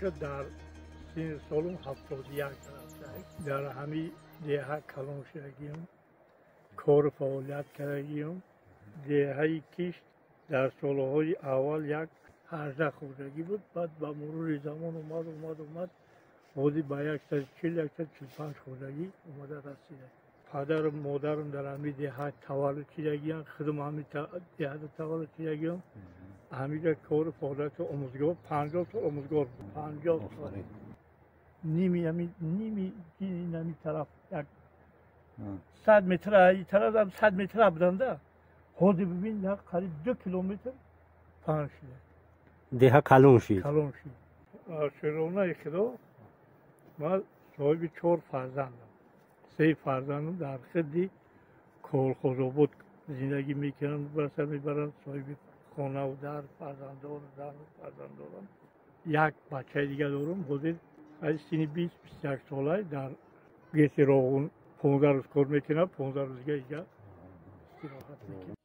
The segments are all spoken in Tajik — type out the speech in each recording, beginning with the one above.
бошад, дар синни солум 71 дар ҳамин деҳа калон шудагиам, кору фаъолият кардагиам. Деҳаи Кишт дар солҳои аввал як 18 хоҷагӣ буд, баъд ба мурури замон омад омад омад ҳозир ба 140, 145 хоҷагӣ омада расида. Падару модарам дар ҳамин деҳа таваллуд шудагиам, худам ҳамин деҳада таваллуд шудагиам. Ҳаминҷа кору фаъолияту омӯзгор, 50 сол омӯзгор буд, 50 сол. Ними ними нами тараф як 100 метр, ин тараф 100 метр буданда, ҳозир бибин, як қариб 2 километр паҳн шуда. Деҳа калон шид. Калон шид. Шукронаи Худо, ман соҳиби 4 фарзандам. 3 фарзандам дар хидди колхозобод зиндагӣ мекунанд, ба сар мебаранд, соҳиби хонаву дар, фарзанддору зану фарзанддорам. Як бачаи дига дорам, ҳозир аз синни 20, 21 сола дар ГЭСи Роғун 15 рӯз кор мекунад, 15 рӯз дига иҷа истироҳат мекунад.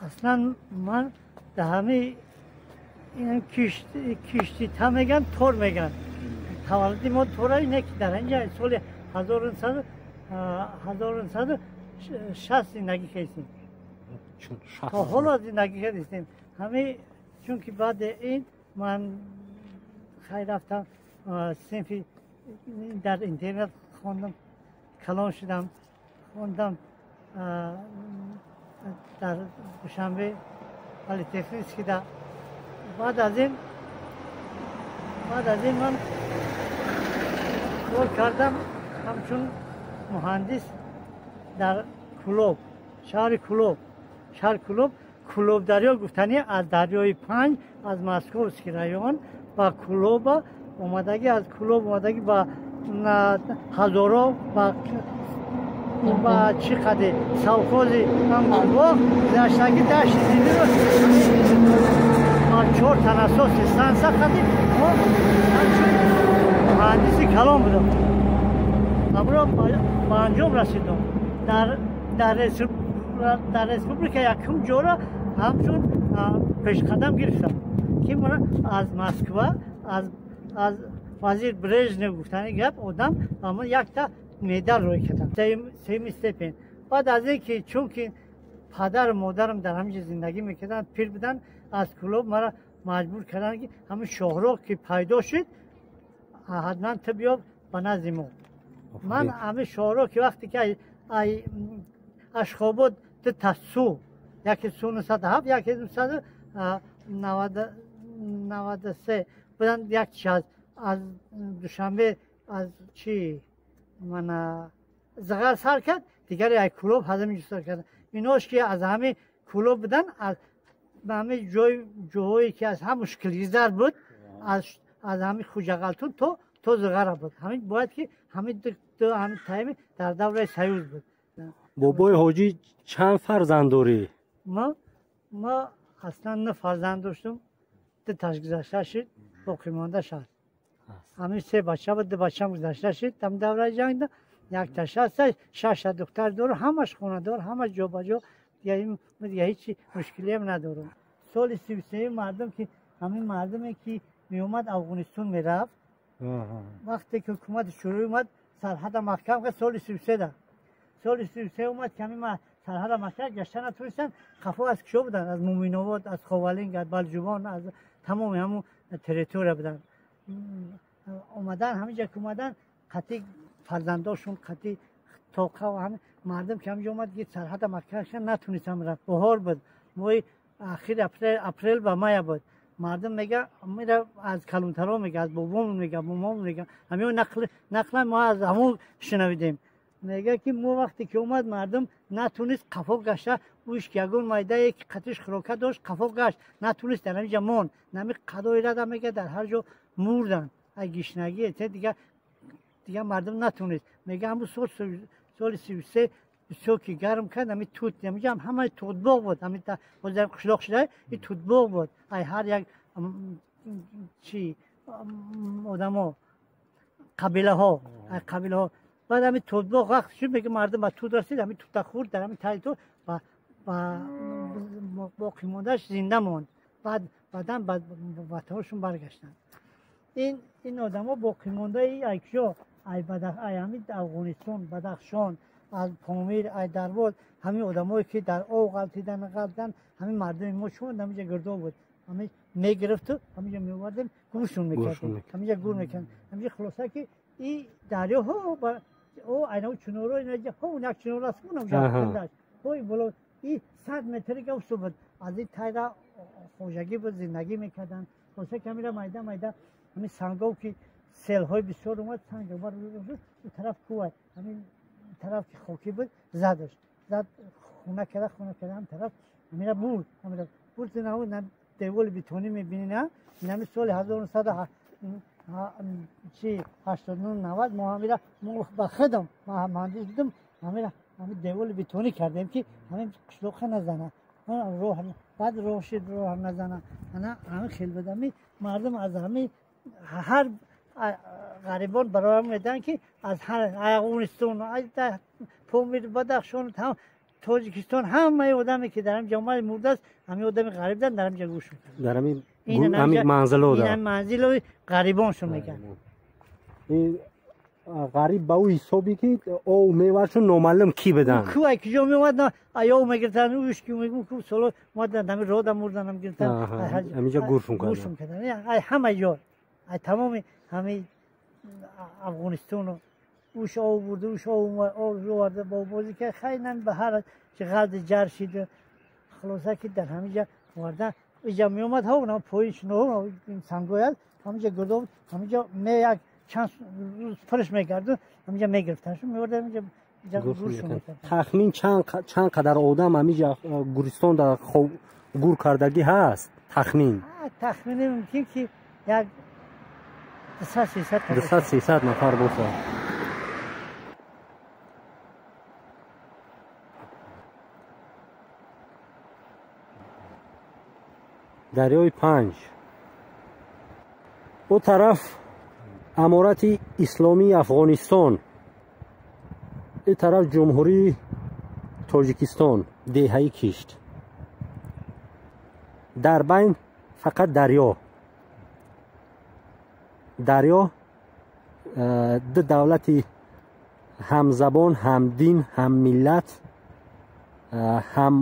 Аслан ман дар ҳамаи кишти та меган, тор меган. Таваллуди мо тора ине ки дар инҷа соли 1960 зиндагӣ кардем. То ҳоло зиндагӣ кардем. Ҳамаи чунки баъди ин ман хайр рафтам, синфи дар интернет хондам, калон шудам, хондам дар Душанбе политехническийда. Баъд аз ин ман кор кардам ҳамчун муҳандис дар Кулоб, шаҳри Кулоб. Шаҳри Кулоб, Кулоб дарё гуфтанӣ аз дарёи Панҷ, аз Московский район ба Кулоба омадагӣ, аз Кулоб омадагӣ ба ҳазоро, ба чӣ қаде совхози ҳамбоғ гузаштагӣ, дашти зиндиро 4 та насоси станса қади мо ҳамчун муҳандиси калон будам. Амро ба анҷом расидам. Дар республика якум ҷора ҳамчун пешқадам гирифтам, ки мана аз Москва, аз вазир Брежнев гуфтани гап одам ба ман якта медал рӯй кардам, сеюми степен. Баъд аз ин ки чунки падару модарам дар ҳаминҷо зиндагӣ мекарданд, пир буданд, аз Кулоб маро маҷбур карданд, ки ҳамин шоҳроҳ ки пайдо шуд, ҳатман ту биё ба назди мо. Ман ҳамин шоҳроҳ ки вақте ки Ашхобод ду та су, яке су 907, яке 993 буданд, як чи аз Душанбе, аз чи мана зағар сар кард, дигаре ай Кулоб ҳазаминҷо сар кард. Инош ки аз ҳамин Кулоб будан, аз Ба ҳамин ҷоҳое ки аз ҳам мушкилгизар буд, аз ҳамин Хуҷағалтун то Зиғара буд. Ҳамин бояд ки ҳамин ду ҳамин тайми дар давраи Союз буд. Бобои ҳоҷӣ чанд фарзанд дорӣ? Ма аслан 9 фарзанд доштум, 2 таш гузашта шуд, боқимонда шаст. Ҳамин 3 бача буд, 2 бачам гузашта шуд там давраи ҷангда, якташ ҳаст, 6 духтар дорам, ҳамаш хонадор, ҳамаш ҷобаҷо, дига ҳеҷ мушкилиам надорам. Соли 33 мардум ки ҳамин мардуме ки меомад Афғонистон мерафт, вақте ки ҳукумати Шӯравӣ омад сарҳада маҳкам кард соли 33-да. Соли 33 омад ки ҳамин сарҳада маҳкам гашта натонистанд, қафо аз кишо буданд, аз Муминовод, аз Ховалинг, аз Балҷувон, аз тамоми ҳамун территория буданд. Омадан ҳаминҷа ки омадан қатъи фарзандошон, қатъи тоқа ва ҳамин мардум ки ҳаминҷо омад, сарҳада маҳкам шуд, натонистанд рафт. Баҳор буд, моҳи ахири апрел ба мая буд. Мардум мега, мера аз калонтаро мега, аз бобомон мега, момон мега, ҳамин нақла мо аз ҳамон шунавидем. Мега ки мо вақте ки омад мардум натунист қафо гашта, ӯш ки ягон майдае ки қатиш хӯрока дошт қафо гашт, натунист дар ҳаминҷа монд. Нами қадои рада мега дар ҳар ҷо мурданд. Ай гишнагӣ дига мардум натунист. Мега ҳамун соли 33 бисёр ки гарм кард, ҳамин тут, ҳаминҷа ҳам ҳамаи тутбоғ буд, ҳамин ҳозир қишлоқ шуда, ин тутбоғ буд. Ай ҳар як чи одамо, қабилаҳо, ай қабилаҳо. Баъд ҳамин тутбоғ вақт шуд, мега мардум ба тут расид, ҳамин тута хӯрд, дар ҳамин таи тут ба боқимондааш зинда монд. Баъдан ба ватанҳошон баргаштанд. Ин одамо боқимондаи ай куҷо? Ай ҳамин Афғонистон, Бадахшон, аз Помир, ай Дарвоз, ҳамин одамое ки дар об ғалтидан, ғалтидан, ҳамин мардуми мо чун ҳаминҷа гирдоб буд, ҳамин мегирифту ҳаминҷа меовардем, гӯршон мекардем, ҳаминҷа гӯр мекардем. Ҳаминҷа хулоса ки и дарё ҳо айнав чуноро инаҷа ҳо як чунор аст, унам ҳои боло и 100 метри гавсу буд. Аз ин тайра хоҷагӣ буд, зиндагӣ мекарданд. Хулоса ки ҳамира майда майда ҳамин сангов ки селҳои бисёр омад, санг омад, у тараф кӯвай, ҳамин тараф ки хокӣ буд, задаш зад, хона карда, хона карда, ҳам тараф ҳамира бурд, ҳамира бурд. На деволи бетонӣ мебинӣ, на инами соли 1989-90 мо ҳамира мо ба худам муҳандис будам, ҳамира ҳамин деволи бетонӣ кардем ки ҳамин қишлоқа назана, роҳ баъд роҳ шид, роҳ назана. Ана ҳамин хел буд. Ҳамин мардум аз ҳамин ҳар ғарибон бароям медиҳанд ки аз ҳар Афғонистон, аз Помир, Бадахшон, Тоҷикистон, ҳамаи одаме ки дар ҳамин ҷо омад мурдааст, ҳамин одами ғариб дар ҳамин ҷо гӯш мекард. Дар ҳамин манзило, ин манзилои ғарибоншон мекард. Ғариб ба ӯ ҳисобе ки ов меваршон номаълум кӣ буданд? Ку ай куҷо меомад, ай ов мегирифтанд, ӯш ки мегум ку соло омаданд, ҳамин рода мурданд, ҳам гирифтанд, ҳаминҷо гӯршон карданд. Ай ҳама ҷо, ай тамоми ҳамин Афғонистону ӯш ов бурд, ӯш ов оварда, бобозӣ кард. Хай нам ба ҳар чи ғалди ҷар шид. Хулоса ки дар ҳамин ҷа овардан, иҷа меомад, ҳо на поин шуно сангой аст, ҳамин ҷа гирдоб, ҳамин ҷо ме як чанд рӯз пурш мекарду, ҳамин ҷа мегирифтаншон, меоварда ҳамин ҷа гӯршон мекарданд. Тахмин чанд қадар одам ҳамин ҷа гӯристон дар гӯр кардагӣ ҳаст? Тахмин? Тахмини мумкин ки як 200-300 200-300 нафар бошад. Дарёи Панҷ. О тараф Аморати Исломии Афғонистон, ин тараф Ҷумҳурии Тоҷикистон, деҳаи Кишт. Дар байн фақат дарё. Дарё ду давлати ҳамзабон, ҳамдин, ҳаммиллат, ҳам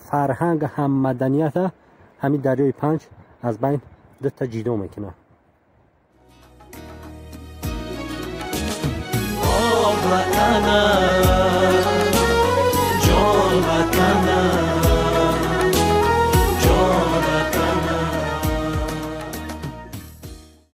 фарҳанг, ҳам маданията ҳамин дарёи Панҷ аз байн дута ҷидо мекунад. Ватанам.